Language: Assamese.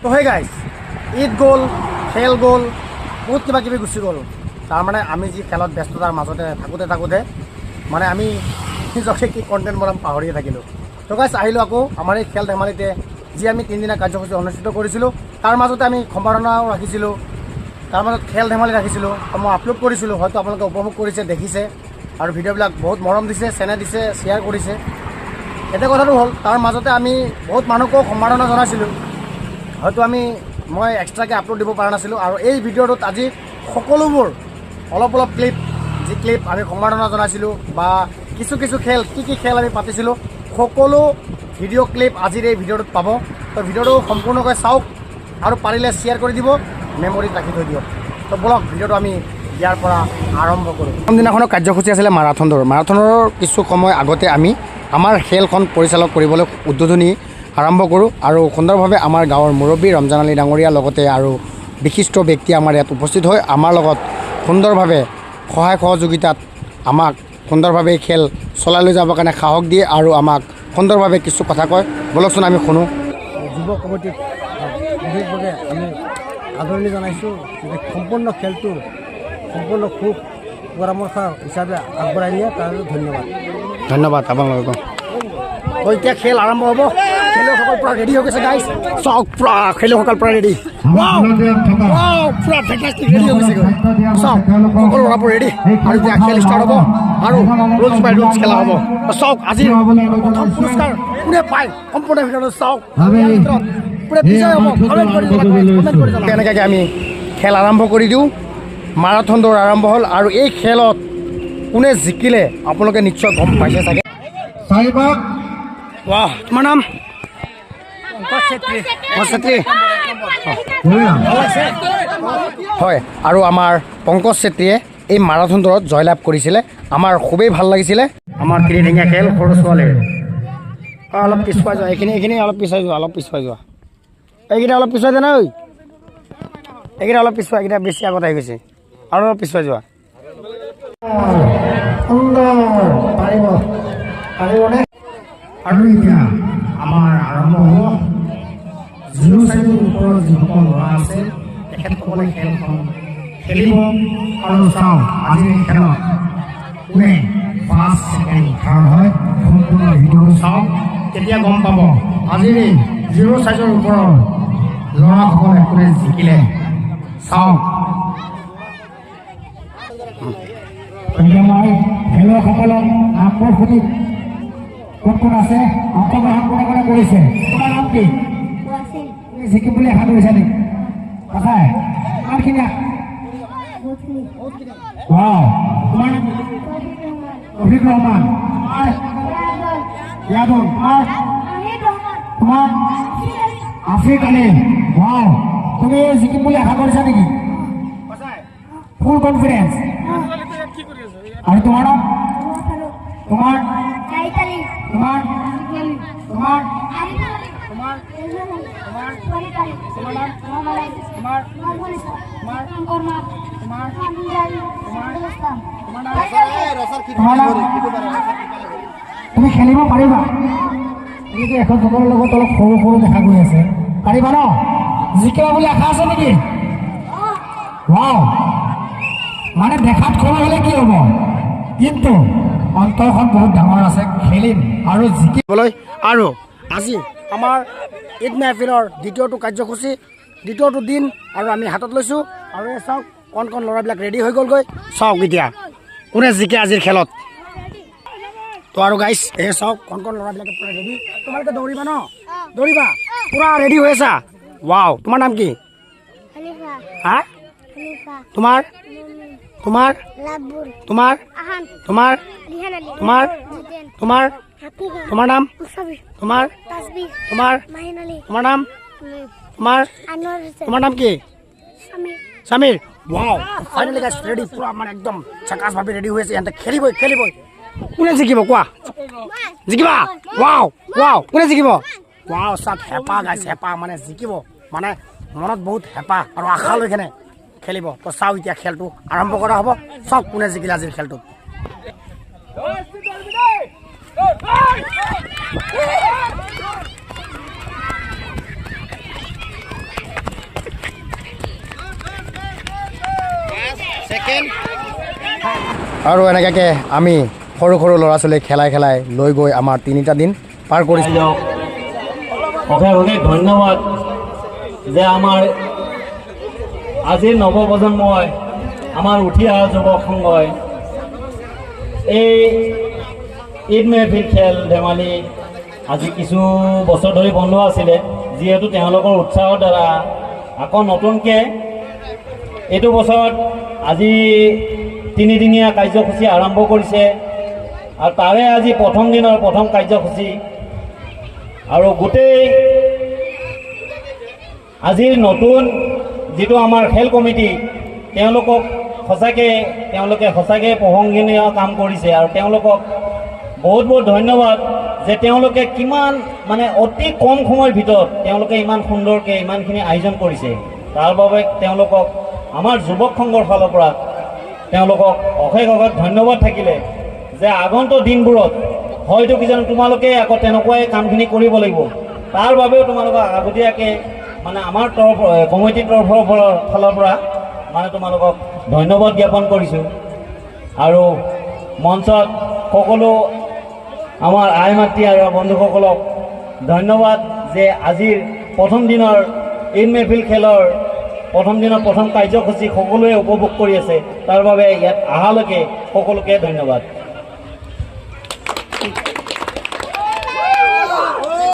তো সেই গাইজ, ঈদ গ'ল, খেল গ'ল, বহুত কিবা কিবি গুচি গ'ল। তাৰমানে আমি যি খেলত ব্যস্ততাৰ মাজতে থাকোঁতে থাকোঁতে মানে আমি নিজকে কি কণ্টেণ্ট বনাম পাহৰিয়ে থাকিলোঁ। তো গাইজ, আহিলোঁ আকৌ আমাৰ এই খেল ধেমালিতে যি আমি তিনিদিনীয়া কাৰ্যসূচী অনুষ্ঠিত কৰিছিলোঁ, তাৰ মাজতে আমি সম্বৰ্ধনাও ৰাখিছিলোঁ, তাৰ মাজত খেল ধেমালি ৰাখিছিলোঁ। তো মই আপলোড কৰিছিলোঁ, হয়তো আপোনালোকে উপভোগ কৰিছে, দেখিছে আৰু ভিডিঅ'বিলাক বহুত মৰম দিছে, চেনেহ দিছে, শ্বেয়াৰ কৰিছে। এতিয়া কথাটো হ'ল, তাৰ মাজতে আমি বহুত মানুহকো সম্বৰ্ধনা জনাইছিলোঁ, হয়তো মই এক্সট্ৰাকৈ আপলোড দিব পৰা নাছিলোঁ। আৰু এই ভিডিঅ'টোত আজি সকলোবোৰ অলপ অলপ ক্লিপ, যি ক্লিপ আমি সম্বৰ্ধনা জনাইছিলোঁ বা কিছু কিছু খেল, কি কি খেল আমি পাতিছিলোঁ, সকলো ভিডিঅ' ক্লিপ আজিৰ এই ভিডিঅ'টোত পাব। তো ভিডিঅ'টো সম্পূৰ্ণকৈ চাওক আৰু পাৰিলে শ্বেয়াৰ কৰি দিব, মেমৰিত ৰাখি থৈ দিয়ক। তো ব'লক, ভিডিঅ'টো আমি ইয়াৰ পৰা আৰম্ভ কৰোঁ। প্ৰথম দিনাখনৰ কাৰ্যসূচী আছিলে মাৰাথন দৌৰ। মাৰাথনৰ কিছু সময় আগতে আমি আমাৰ খেলখন পৰিচালক কৰিবলৈ উদ্বোধনী আৰম্ভ কৰোঁ আৰু সুন্দৰভাৱে আমাৰ গাঁৱৰ মুৰব্বী ৰমজান আলী ডাঙৰীয়াৰ লগতে আৰু বিশিষ্ট ব্যক্তি আমাৰ ইয়াত উপস্থিত হৈ আমাৰ লগত সুন্দৰভাৱে সহায় সহযোগিতাত আমাক সুন্দৰভাৱে এই খেল চলাই লৈ যাবৰ কাৰণে সাহস দিয়ে আৰু আমাক সুন্দৰভাৱে কিছু কথা কয়। ব'লকচোন, আমি শুনো। যুৱ কমিটিক বিশেষভাৱে আমি আদৰণি জনাইছোঁ যে সম্পূৰ্ণ খেলটো সম্পূৰ্ণ সুখ পৰামৰ্শ হিচাপে আগবঢ়াই নিয়ে, তাৰ ধন্যবাদ। ধন্যবাদ আপোনালোকক। তো এতিয়া খেল আৰম্ভ হ'ব। খেলুৱৈসকল পূৰা ৰেডি হৈ গৈছে গাইজ। চাওক, পূৰা খেলুৱৈসকল পূৰা ৰেডি, পূৰা ফেণ্টাষ্টিক ৰেডি হৈ গৈছেগৈ। চাওক, সকলো ল'ৰাবোৰ ৰেডি আৰু এতিয়া খেল ষ্টাৰ্ট হ'ব আৰু ৰুলছ বাই ৰুলছ খেলা হ'ব। চাওক, আজি প্ৰথম পুৰস্কাৰ কোনে পায়, সম্পূৰ্ণ ভিডিঅ'টো চাওক। ইয়াৰ ভিতৰত কোনে বিজয় হ'ব, কমেণ্ট কৰি জনাওক, কমেণ্ট কৰি জনাওক। এনেকৈ আমি খেল আৰম্ভ কৰি দিওঁ। মাৰাথন দৌৰ আৰম্ভ হ'ল আৰু এই খেলত কোনে জিকিলে আপোনালোকে নিশ্চয় গম পাইছে চাগে। চাৰিপাক। বাহ, তোমাৰ নাম? চেত্ৰী। পংকজ চেত্ৰী। বঢ়িয়া। হয়, আৰু আমাৰ পংকজ চেত্ৰীয়ে এই মাৰাথন দৌৰত জয়লাভ কৰিছিলে। আমাৰ খুবেই ভাল লাগিছিলে। আমাৰ তিনিঠেঙীয়া খেল সৰু ছোৱালীৰ। অঁ, অলপ পিছুৱাই যোৱা এইখিনি, এইখিনি অলপ পিছুৱাই যোৱা, অলপ পিছুৱাই যোৱা। এইকেইটা অলপ পিছুৱাই যোৱা না ঐ। এইকেইটা অলপ পিছুৱাই, এইকেইটা বেছি আগত আহি গৈছে। আৰু অলপ পিছুৱাই যোৱা। সুন্দৰ। পাৰিব, পাৰিবনে? আৰু এতিয়া আমাৰ আৰম্ভ হ'ব। জিৰ' চাইজৰ ওপৰত যিসকল ল'ৰা আছে, তেখেতসকলে খেলখন খেলিব আৰু চাওঁ আজিৰ এই খেলত কোনে ফাৰ্ষ্ট, ছেকেণ্ড, থাৰ্ড হয়। সম্পূৰ্ণ ভিডিঅ'টো চাওক, তেতিয়া গম পাব আজিৰ এই জিৰ' চাইজৰ ওপৰৰ ল'ৰাসকলে কোনে জিকিলে। চাওক। এতিয়া মই খেলুৱৈসকলক নামবোৰ সুধিম, কোন কোন আছে, অংশগ্ৰহণ কোনে কোনে কৰিছে। তোমাৰ নাম কি? তুমি জিকিম বুলি আশা কৰিছা নেকি? সঁচাই? কিমানখিনি? ৱাও! তোমাৰ নাম? ৰফিক ৰহমান। তোমাৰ? ইয়াদুল। তোমাৰ? তোমাৰ? আফিক আলী। ৱাও! তুমি জিকিম বুলি আশা কৰিছা নেকি? Full confidence? আৰু তোমাৰ নাম? তোমাৰ? তোমাৰ? তোমাৰ? তোমাৰ? তোমাৰ? তোমাৰ নাম? তোমাৰ? তোমাৰ? তোমাৰ? তোমাৰ নাম? তোমাৰ নাম? তুমি খেলিব পাৰিবা? তুমি এখেতসকলৰ লগত অলপ সৰু সৰু দেখা গৈ আছে। পাৰিবা ন? জিকিবা বুলি আশা আছে নেকি? ৱাও! মানে দেখাত সৰু হ'লে কি হ'ব, কিন্তু অন্তৰখন বহুত ডাঙৰ আছে। খেলিম আৰু জিকিবলৈ। আৰু আজি আমাৰ ঈদ মেহফিলৰ দ্বিতীয়টো কাৰ্যসূচী, দ্বিতীয়টো দিন আৰু আমি হাতত লৈছোঁ। আৰু এই চাওক, কণ কণ ল'ৰাবিলাক ৰেডি হৈ গ'লগৈ। চাওক এতিয়া কোনে জিকে আজিৰ খেলত। তো আৰু গাইছ, এই চাওক, কণ কণ ল'ৰাবিলাকে পূৰা ৰেডি। তোমালোকে দৌৰিবা ন? দৌৰিবা? পূৰা ৰেডি হৈ আছা? ৱাও! তোমাৰ নাম কি? খলিফা। হা? খলিফা। তোমাৰ? তোমাৰ? লাবুল। তোমাৰ? আহান। তোমাৰ? ৰিহান আলী। তোমাৰ? জিতেন। তোমাৰ? হাফিজা। তোমাৰ নাম? মুছাবিৰ। তোমাৰ? তাজবিৰ। তোমাৰ? মাহিন আলী। তোমাৰ নাম? তোমাৰ? আনোৱাৰ হোসেন। তোমাৰ নাম কি? সমীৰ। সমীৰ। ৱাও! ফাইনেলি গাইছ, ৰেডি পূৰা, মানে একদম চাকাচভাৱে ৰেডি হৈ আছে। ইহঁতে খেলিবই, খেলিবই। কোনে জিকিব কোৱা? জিকিবা? Wow, wow! কোনে জিকিব? ৱাও! চাওক, হেঁপাহ গাইছ, হেঁপাহ, মানে জিকিব, মানে মনত বহুত হেঁপাহ আৰু আশা লৈ কেনে খেলিব। তো চাওক, এতিয়া খেলটো আৰম্ভ কৰা হ'ব। চাওক কোনে জিকিলে আজিৰ খেলটোত। ছেকেণ্ড। আৰু এনেকুৱাকৈ আমি সৰু সৰু ল'ৰা ছোৱালীক খেলাই খেলাই লৈ গৈ আমাৰ 3টা দিন পাৰ কৰিছোঁ। ৰাইজক অশেষ অশেষ ধন্যবাদ যে আমাৰ আজিৰ নৱপ্ৰজন্মই, আমাৰ উঠি অহা যুৱক সংঘই এই ঈদ মেহফিল খেল ধেমালি আজি কিছু বছৰ ধৰি বন্ধ আছিলে। যিহেতু তেওঁলোকৰ উৎসাহৰ দ্বাৰা আকৌ নতুনকৈ এইটো বছৰত আজি তিনিদিনীয়া কাৰ্যসূচী আৰম্ভ কৰিছে আৰু তাৰে আজি প্ৰথম দিনৰ প্ৰথম কাৰ্যসূচী। আৰু গোটেই আজিৰ নতুন যিটো আমাৰ খেল কমিটি, তেওঁলোকক সঁচাকৈ, তেওঁলোকে সঁচাকৈ প্ৰশংসনীয় কাম কৰিছে আৰু তেওঁলোকক বহুত বহুত ধন্যবাদ যে তেওঁলোকে কিমান মানে অতি কম সময়ৰ ভিতৰত তেওঁলোকে ইমান সুন্দৰকৈ ইমানখিনি আয়োজন কৰিছে। তাৰ বাবে তেওঁলোকক আমাৰ যুৱক সংঘৰ ফালৰ পৰা তেওঁলোকক অশেষ অশেষ ধন্যবাদ থাকিলে যে আগন্তুক দিনবোৰত হয়তো কিজানি তোমালোকে আকৌ তেনেকুৱাই কামখিনি কৰিব লাগিব। তাৰ বাবেও তোমালোকক আগতীয়াকৈ মানে আমাৰ তৰফ, কমিটিৰ তৰফৰ ফালৰ পৰা মানে তোমালোকক ধন্যবাদ জ্ঞাপন কৰিছোঁ। আৰু মঞ্চত সকলো আমাৰ আই মাতৃ আৰু বন্ধুসকলক ধন্যবাদ যে আজিৰ প্ৰথম দিনৰ ঈদ মেহফিল খেলৰ প্ৰথম দিনৰ প্ৰথম কাৰ্যসূচী সকলোৱে উপভোগ কৰি আছে। তাৰ বাবে ইয়াত অহালৈকে সকলোকে ধন্যবাদ।